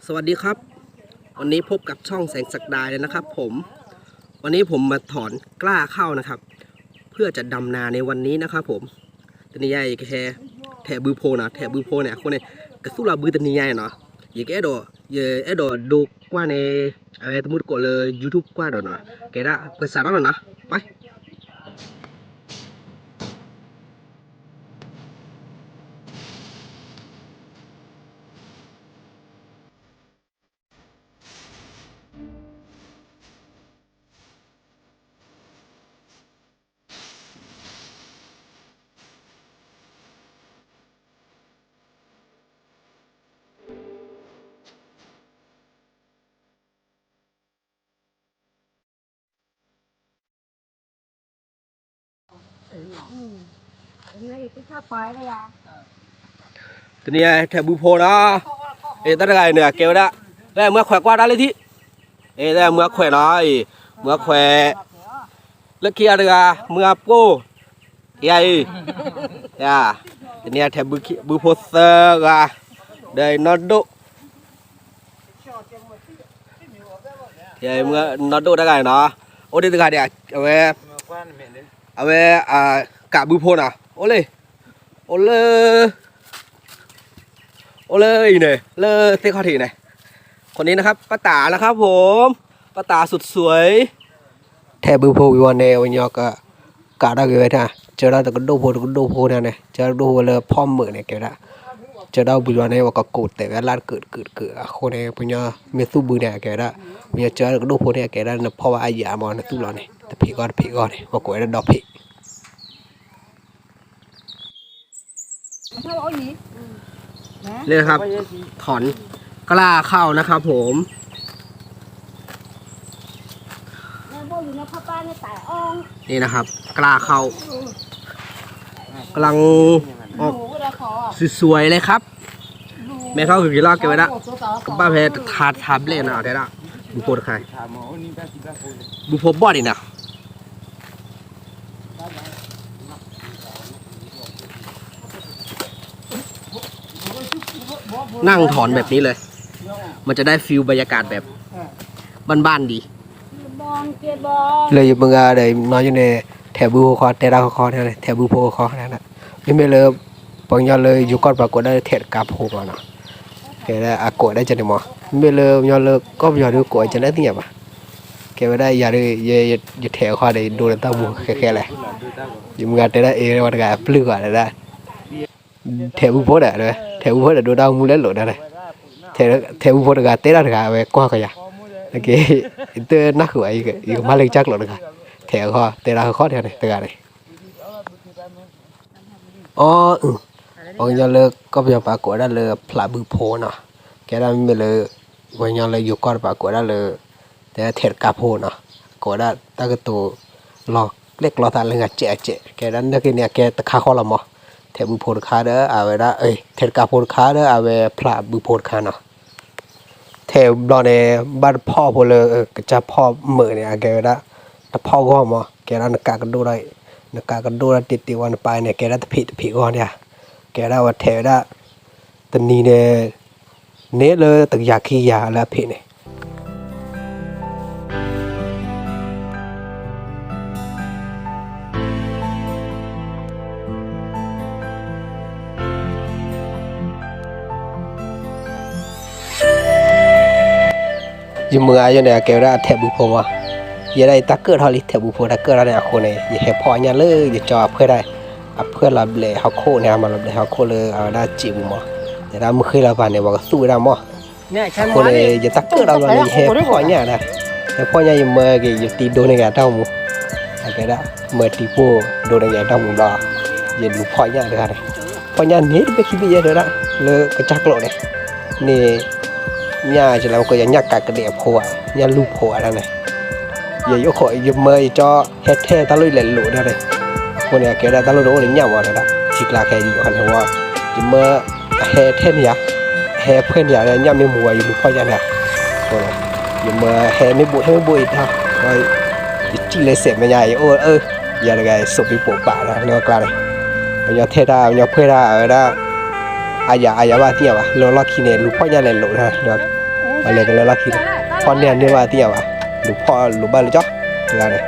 สวัสดีครับ วันนี้พบกับช่องแสงศักดาเลยนะครับผม วันนี้ผมมาถอนกล้าข้าวนะครับ เพื่อจะดำนาในวันนี้นะครับผม တနံၤညါအံၤ ယကဟဲ ထဲးဘုဖိနီၤ ထဲးဘုဖိန့ၣ် အဃိန့ၣ် ကသူၣ်လီၤဘုတနံၤညါအံၤနီၤ ယကအဲၣ်ဒိး ယအဲၣ်ဒိးဒိကွၢ်န့ၣ် အဝဲသမုၢ်သကိးလၢ YouTube ကွၢ်ဒီးနီၤ ကဲဒၣ် ပစးထီၣ်လီၤနီၤ ပၢ် တနံၤအံၤ ထဲးဘုဖိနီၤ အ့ၣ်တၢ်တဂၤအံၤန့ၣ် ကဲဝဲဒၣ် မုၢ်ခွဲးကွၢ်တၢ်လၢထံ အ့ၣ် မုၢ်ခွဲးနီၤ မုၢ်ခွဲး လၢခံအတဂၤ မုၢ်အပိၢ် ယၤအံၤ ယၤ တနံၤအံၤ ထဲးဘုဖိသၢဂၤ ဒီးနီၢ်ဒိၣ် နီၢ်ဒိၣ်တဂၤအံၤနီၤ အိၣ်ဒံးတဂၤဒီး အဝဲ အဝဲ ကးဘုဖိနီၤ အိၣ်လၢ အိၣ်လၢ အိၣ်လၢအံၤန့ၣ် လၢသ့ၣ်ခီၣ်ထံးန့ၣ် คนนี้นะครับ ป้าต๋านะครับผม ป้าต๋าสุดสวย ထဲးဘုဖိဝံၤဝဲန့ၣ် ပညီက ကးထီၣ်က့ၤဝဲဒၣ် စၢထီၣ်တကဒိၣ်ဖိတကဒိၣ်ဖိန့ၣ်န့ၣ် စၢထီၣ်တကဒိၣ်ဖိလၢဖီၣ်မုာ်န့ၣ် ကဲဝဲဒၣ် စၢထီၣ်ဝံၤဝဲန့ၣ် ပှၤကကိးတဲာ်ဝဲလၢတကုာ်တကုာ်တကုာ် အဃိန့ၣ် ပညီမ့ၢ်သူၣ်ဘုန့ၣ် ကဲဝဲဒၣ် ပညီစၢထီၣ်တကဒိၣ်ဖိန့ၣ် ကဲဝဲဒၣ် နဖီၣ်ဘၣ်အယၤမး နသူၣ်လီၤန့ၣ် တဖံးဂီၢ်တဖံးဂီၢ်န့ၣ် ပှၤကိးဝဲဒၣ်ဒီဖံး นี่นะครับ ถอนกล้าข้าวนะครับผม นี่นะครับ กล้าข้าว กำลัง ออก สวยๆ เลยครับ မဲထီၣ်ဂုာ်က့ၤလီၤ ကဲဝဲဒၣ် ကဘၣ်ဖဲတထါထါဘျဲၣ်နီၤ တဲဒၣ် ဘုဖိတခါ ဘုဖိဘီၣ်ဒံးနီၤ นั่งถอนแบบนี้เลย มันจะได้ฟีลบรรยากาศแบบบ้านๆ ดี လၢယမုၢ်ဂၤဒီး နီၢ်ယိန့ၣ် ထဲးဘုဖိဃီ တဲတၢ်ဃီဃီန့ၣ် ထဲးဘုဖိဃီန့ၣ် မ့မ့ၢ်လၢ ပှၤကညီလၢယိၤကီၢ်တပၤကိးဒၣ်လၢထဲးတကးဖိမးနီၤ ကဲဒၣ်အကိးဒၣ်ကန့ၣ်မး မ့မ့ၢ်လၢပှၤကညီလၢကီၢ်ပယီၤဒုးကိးကန့ၣ်သ့ၣ်ညါဘၣ် ကဲဝဲဒၣ်ယၤဒုး ယထဲးဃီဒီး ယဒိလၢတၢ်မူဃဲဃဲလဲၣ် ယမုၢ်ဂၤတဲဒၣ်အ့ၣ်ဝဲတဂၤအပျုၢ်ဂၤဒၣ် ထဲးဘုဖိဒီး ထဲးဘုဖိဒီးဒိတၢ်မူလဲလိာ်ဒၣ် ထဲးဘုဖိတဂၤတဲဒၣ်တဂၤ အဝဲကွၢ်ကယၤ က့ တနၢ်ဃုာ်ဘၣ် ယကမၤလၢကစၢ်ကျိာ်တဂၤ ထဲးဃီ တဲဒၣ်ဃီဃီန့ၣ် တဂၤန့ၣ် အီ ပှၤကညီလၢကီၢ်ပယီၤပၤကိးဝဲဒၣ်လၢဖျးဘုဖိနီၤ ကဲဒၣ်မ့မ့ၢ်လၢ ပှၤကညီလၢယိၤကီၢ်တပၤကိးဝဲဒၣ်လၢ တဲထဲးတကးဖိနီၤ ကိးဝဲဒၣ်တၢ်ကတိၤ လီၤကျဲၣ်ကျီသးလၢဂၤစဲးအစဲး ကဲဒၣ်နာ်က့န့ၣ် အကဲတခါဃီလီၤမး ထဲးဘုဖိတခါဒီး အဝဲဒၣ် ထဲးတကးဖိတခါဒီး အဝဲဖျးဘုဖိတခါနီၤ ထဲးဘျီန့ၣ် ဘၣ်တဖီၣ်ဖိလၢ ကစၢ်ဖီၣ်မုာ်န့ၣ် အကဲဝဲဒၣ် တဖီၣ်ဂီၢ်မး ကဲဒၣ်နကးကဒိၣ်ဒီး နကးကဒိၣ်ဒီးတ့ၢ်တ့ၢ်ဝဲနပာ်န့ၣ် ကဲဒၣ်တဖံးတဖံးဂီၢ်န့ၣ်ဧါ ကဲဒၣ်ဝဲထဲးဝဲဒၣ် တနံၤန့ၣ် န့ၢ်လၢတကယၤခံကယၤလၢအဖံးန့ၣ် ယမုၢ်ဂၤယိန့ၣ် အကဲဝဲဒၣ်ထဲးဘုဖိမး, ယဲဒၣ်ယတၢ်ကၢၣ်ထီၣ်လံ ထဲးဘုဖိတၢ်ကၢၣ်ထီၣ်န့ၣ် အဃိန့ၣ် ယဟဲဖီၣ်ညၣ်လၢယကၠီအဖှဲၣ်ဒၣ်, အဖှဲၣ်လီၤဘျဲးဟီၣ်ခိၣ်န့ၣ် အမၤလီၤဘျဲးဟီၣ်ခိၣ်လၢအဝဲဒၣ်စံာ်ပူၤမး, တဲဒၣ်မုၢ်ဃ့လီၤပာ်န့ၣ် ပှၤကသူၣ်ဝဲဒၣ်မး, အဃိန့ၣ် ယတၢ်ကၢၣ်ထီၣ်ဘျီန့ၣ် ယဟဲဖီၣ်ညၣ်ဒၣ်, ဟဲဖီၣ်ညၣ်ယမၢက့ၤ ယတံၤဒိန့ၢ်က့ၤအတၢ်မူ, အကဲဒၣ် မၢတံၤဖိဒိန့ၢ်က့ၤအတၢ်မူဘျီ, ယလူၤဖီၣ်ညၣ်တဂၤန့ၣ်, ဖီၣ်ညၣ်န့ၣ်တဘ့ၣ်ခံဘ့ၣ်ယဲဒၣ် လၢကစၢ်ကျိာ်န့ၣ်, န့ၣ် ညၣ်ကလၢပကိးယၤညၣ်ကးကဒဲးအဖိဧါ, ညၣ်လူၢ်ဖိဧါဒၣ်န့ၣ်, ယအိၣ်ခိး ယမၢယကၠီဟဲထဲတၢ်လိၣ်လဲၤလိာ်ဒၣ်န့ၣ်, အဃိန့ၣ် အကဲဒၣ်တၢ်လိၣ်တအိၣ်လၢညၣ်မးဒၣ်, ထံကျါခဲအံၤန့ၣ်ဝဲ, ယမၢအဟဲထဲန့ၣ်ယါ, အဟဲဖှဲၣ်န့ၣ်ယါ ညၣ်မ့ၢ်မူဝဲ ယလူၤဖီၣ်ညၣ်န့ၣ်, ယမၢဟဲမ့ၢ်ဘိး ဟဲမ့ၢ်ဘိးအံၤတၢ်, ယစံၣ်လၢစဲးမဲာ်ညါ ယအိၣ်အၢ ယၤတဂၤ စိးပ့ၤပိာ်ပာ်ဒၣ် လၢကျါန့ၣ်, ပညီထဲတၢ် ပညီဖှဲၣ်တၢ် အဝဲဒၣ် အယၤ အယၤဘၣ်သ့ၣ်ညါဘၣ်, လၢလီၢ်ခံန့ၣ် လူၤဖီၣ်ညၣ်လဲၤလိာ်ဒၣ်, ဒီး ပလဲၤကလၢလီၢ်ခံန့ၣ်, ဖီၣ်န့ၢ်န့ၢ်ဘၣ်သ့ၣ်ညါဘၣ်, လူၤဖီၣ်လူၤဘၣ်လၢကၠီ, တဂၤန့ၣ်,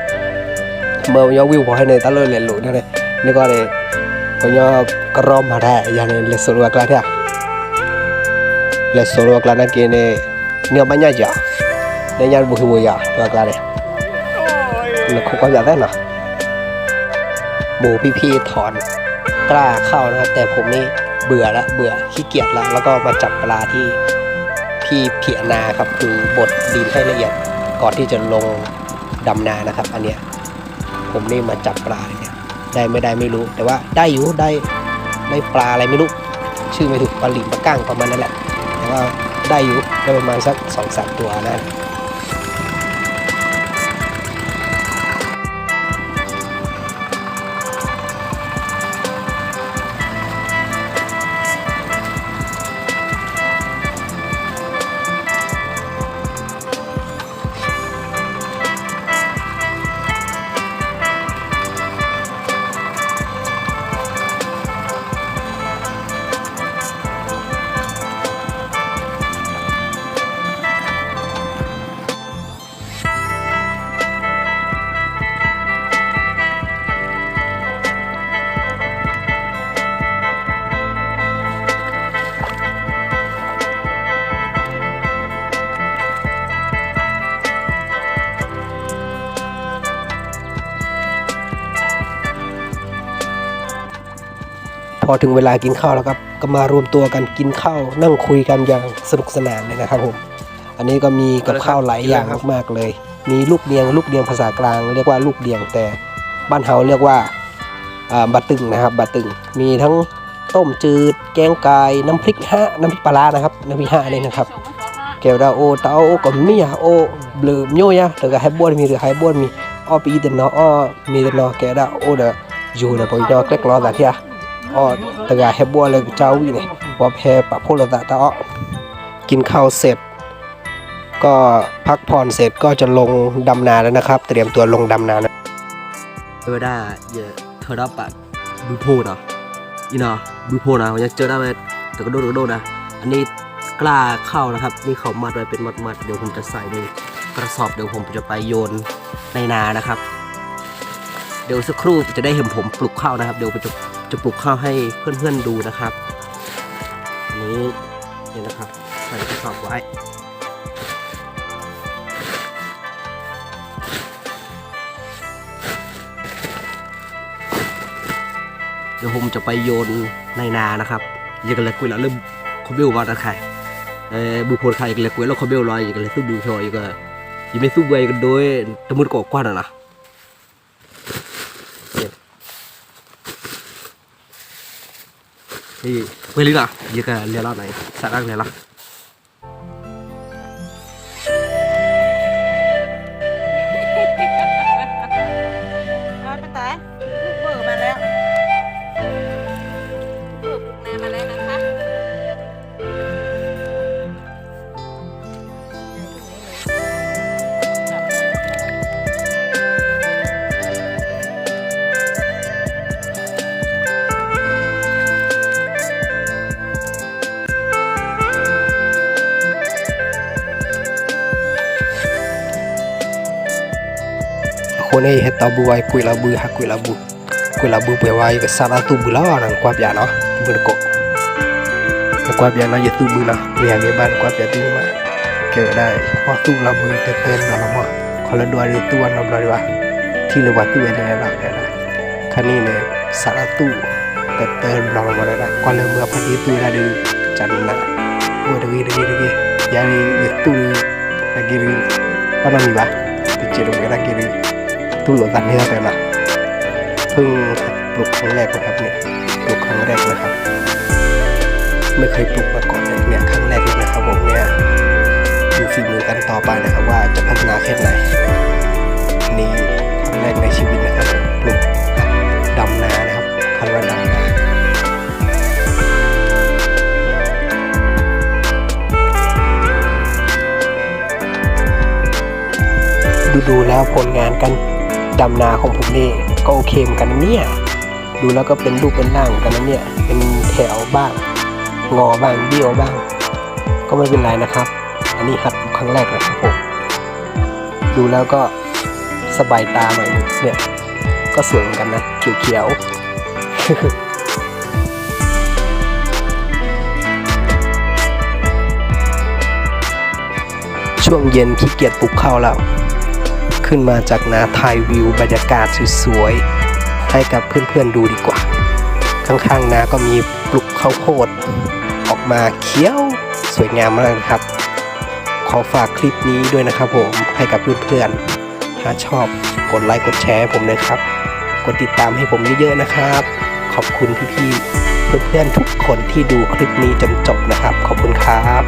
မ့ၢ်ပညီဝံၢ်ဝီၤဟဲန့ၣ် တၢ်လၢလဲၤလိာ်န့ၣ်, န့ၣ်ကီန့ၣ်, ပညီကရီမၤတၢ်ယၤန့ၣ် လဲၤစိာ်လၢပှၤကျါထဲဧါ, လဲၤစိာ်လၢပှၤကျါနာ်က့န့ၣ်, န့ၢ်အီၤဘၣ်ညၣ်ကၠီ, န့ၢ်ညၣ်တဘိဟံးဝဲယၤ ပှၤကျါန့ၣ်, နခိၣ်ကီၢ်ယၤသၢနီၤ โบพี่ๆถอนกล้าข้าวนะครับ แต่ผมนี่เบื่อละ เบื่อ ขี้เกียจละ แล้วก็มาจับปลาที่พี่เพียนาครับ คือบดดินให้ละเอียดก่อนที่จะลงดำนานะครับ อันเนี้ย ผมนี่มาจับปลาเลยเนี่ย ได้ไม่ได้ไม่รู้ แต่ว่าได้อยู่ ได้ ได้ปลาอะไรไม่รู้ ชื่อไม่ถูก ปลาหลิงปลาก้างประมาณนั้นแหละ แต่ว่าได้อยู่ ได้ประมาณสักสองสามตัวนะ พอถึงเวลากินข้าวแล้วครับ ก็มารวมตัวกันกินข้าว นั่งคุยกันอย่างสนุกสนานเลยนะครับผม อันนี้ก็มีกับข้าวหลายอย่างมากๆเลย มีลูกเนียง ลูกเนียงภาษากลางเรียกว่าลูกเนียง แต่บ้านเฮาเรียกว่า อ่า บะตึงนะครับ บะตึง มีทั้งต้มจืด แกงไก่ น้ำพริกฮะ น้ำพริกปลาร้านะครับ น้ำพริกฮะนี่นะครับ ကဲဝဲဒၣ်အိၣ်တၢ်အီၣ်အိၣ်ကမံၣ်ဧါ အိၣ်ဘျုးမျိၢ်ဧါ တဂၤဟဲဘိၣ်တမံၤ တဂၤဟဲဘိၣ်တမံၤ အီၣ်ပအံၤတနီၤ အီၣ်မ့ၤတနီၤ ကဲဝဲဒၣ်အိၣ်ဒီး ယိၤဒီးပကညီကျဲၣ်ကျီသးထံဧါ အီၣ်တဂၤဟဲဘိၣ်လၢကစၢ်ဝံၣ်န့ၣ် ပှၤဖဲပာ်ဖှိၣ်လိာ်သးတၢ်အီၣ် กินข้าวเสร็จ ก็พักผ่อนเสร็จก็จะลงดำนาแล้วนะครับ เตรียมตัวลงดำนานะ ဝဲဒၣ် ယထၢထီၣ်ပာ် ဘုဖိနီၤ အံၤနီၤ ဘုဖိနီၤ ဝဲကၢဒၣ်ဝဲ တကဒိၣ်တကဒိၣ်နီၤ อันนี้กล้าข้าวนะครับ นี่เขามัดไว้เป็นมัดๆ เดี๋ยวผมจะใส่ในกระสอบ เดี๋ยวผมจะไปโยนในนานะครับ เดี๋ยวสักครู่จะได้เห็นผมปลูกข้าวนะครับ เดี๋ยวจะจะปลูกข้าวให้เพื่อนๆดูนะครับ อันนี้ นี่นะครับ ใส่กระสอบไว้ เดี๋ยวผมจะไปโยนในนานะครับ ယကလဲၤကွံာ်လီၤလၢ ခီဘ့ၣ်ဝါတခါ ဘုဖိတခါ ယကလဲၤကွံာ်လၢခီဘ့ၣ်ဝါလီၤ ယကလဲၤသူၣ်ဘုဆိ ယမ့ၢ်သူၣ်ဘု ယကဒိ တမုၢ်တကိးကွၢ်နီၤနီၤ ဝဲလံလီၤ ယကလဲၤလီၤနီၤ စးတၢ်ကလဲၤလီၤ เอาไปตายลูกเบิกมาแล้วลูกเบิกปลูกนามาแล้วนะคะ အဃိန့ၣ် ယဟဲတီဘုဝဲ ကွံာ်လီၤဘု ဟးကွံာ်လီၤဘု ကွံာ်လီၤဘုပှဲၤဝဲ ယကစးထီၣ်သူၣ်ဘုလီၤ နကွၢ်ပၠးနီၤ ဘုတကိး နကွၢ်ပၠးနီၤ ယသူၣ်ဘုနီၤ ယဟဲဂ့ၤဘၣ် နကွၢ်ပၠးတုၤမး ကဲဝဲဒၣ် ပှၤသူၣ်လီၤဘုတၢတၢတဘျီလီၤမး ခီလၢဒိၣ်ဒုးသူၣ်ဝဲနီတဘျီဒံးဘၣ် ထံၣ်လၢပှၤသူၣ်ဝဲန့ၣ်လီၤ ကဲဒၣ် ခါန့ၣ်န့ၣ် စးထီၣ်သူၣ် တၢတၢတဘျီလီၤမး ကဲဒၣ် ကွၢ်လၢမုၢ်အဖါတံၢ်သူၣ်ဝဲဒၣ်ဒုး ကနး အိၣ်တဂ့ၤတဂ့ၤတဂ့ၤ ယၤန့ၣ် ယသူၣ်ဒုး နက့ၤဒုး ဘၣ်နီတမံၤဘၣ် တကဲးတဝဲဒၣ်က့ၤဒုး သူၣ်လိာ်သးန့ၢ်တၢ်နီၤ เพิ่งปลูกครั้งแรกนะครับเนี่ย ปลูกครั้งแรกนะครับ ไม่เคยปลูกมาก่อนเลยเนี่ย ครั้งแรกเลยนะครับผมเนี่ย ดูฝีมือกันต่อไปนะครับว่าจะพัฒนาแค่ไหน นี่ครั้งแรกในชีวิตนะครับผม ปลูกดำนานะครับ เขาเรียกว่าดำนา ดูๆแล้วผลงานการดำนาของผมนี่ก็โอเคเหมือนกันนะเนี่ย ดูแล้วก็เป็นรูปเป็นร่างเหมือนกันนะเนี่ย เป็นแถวบ้าง งอบ้าง เบี้ยวบ้าง ก็ไม่เป็นไรนะครับ นี่หัดปลูกครั้งแรกเลยครับผม ดูแล้วก็สบายตาหน่อย เนี่ย ก็สวยเหมือนกันนะ เขียวๆ ช่วงเย็นขี้เกียจปลูกข้าวแล้ว ขึ้นมาจากนาถ่ายวิวบรรยากาศสวยๆ ให้กับเพื่อนๆดูดีกว่า ข้างๆนาก็มีปลูกข้าวโพดออกมาเขียวสวยงามมากนะครับ ขอฝากคลิปนี้ด้วยนะครับผม ให้กับเพื่อนๆ ถ้าชอบกดไลค์กดแชร์ให้ผมด้วยครับ กดติดตามให้ผมเยอะๆนะครับ ขอบคุณพี่ๆ เพื่อนๆทุกคนที่ดูคลิปนี้จนจบนะครับ ขอบคุณครับ